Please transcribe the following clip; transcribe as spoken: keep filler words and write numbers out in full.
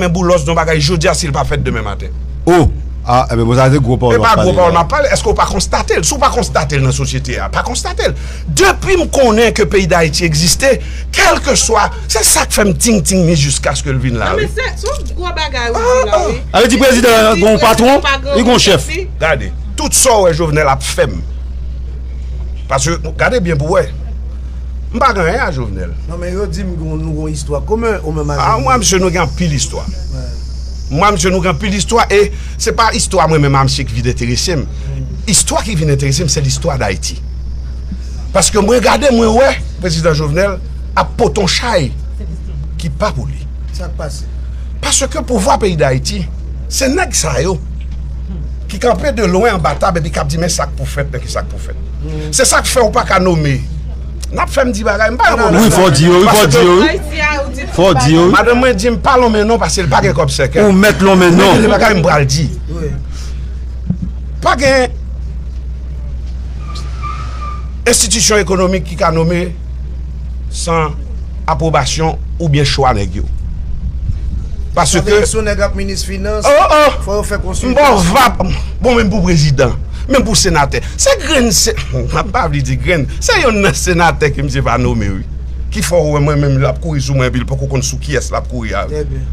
men Boulos nan bagay jodi a si l pa fèt demen maten. Oh! Ah, ebyen, bon, sa se gwo pawòl. E pa gwo pawòl m ap pale. Èske w pa konstate l? Si w pa konstate l nan sosyete a, pa konstate l. Depi m konnen ke peyi Dayiti egziste, kèlkeswa, se sa k fè m ting ting ni jiskaske l vin la. Non, men se se yon gwo bagay ou di la, wi. Sa vle di prezidan an gen yon patwon, li gen yon chèf. Gade, tout sa w wè Jovenel ap fè m. Paske, gade byen pou w wè. M pa gen anyen a Jovenel. Non, men yo di m nou gen yon istwa komen, ou menm avèk. Ah, mwen, misye, nou gen anpil istwa. Mwen, misye, nou gen anpil istwa, e se pa istwa mwen menm a misye ki vin enterese m. Istwa ki vin enterese m, se listwa Dayiti. Paske mwen gade, mwen wè prezidan Jovenel ap pote yon chay ki pa pou li. Sa k pase? Paske pouvwa peyi Dayiti, se nèg sa yo ki kanpe de lwen anba tab epi k ap di men sa k pou fèt, men ki sa k pou fèt. Se sa k fè w pa ka nome. N ap fè m di bagay, m pa yon bon. Wi, fò w di yo, wi, fò w di yo, wi. Fò w di yo, wi. Madanm mwen di m pa lonmen non paske l pa gen kòb sèkèy. Ou mèt lonmen non. Men gen de bagay m pral di. Pa gen enstitisyon ekonomik ki ka nome san apwobasyon oubyen chwa nèg yo. Paske. Sa vle di si yon nèg ap minis finans, oh, oh, fò yo fè konsiltasyon. M ba w vap, bon, menm pou prezidan, menm pou senatè. Se grenn, se, m pa vle di grenn, se yonn nan senatè ke misye pa nome, wi. Ki fè w wè mwen menm l ap kouri sou mwen epi l poko konn sou kiyès l ap kouri a, wi.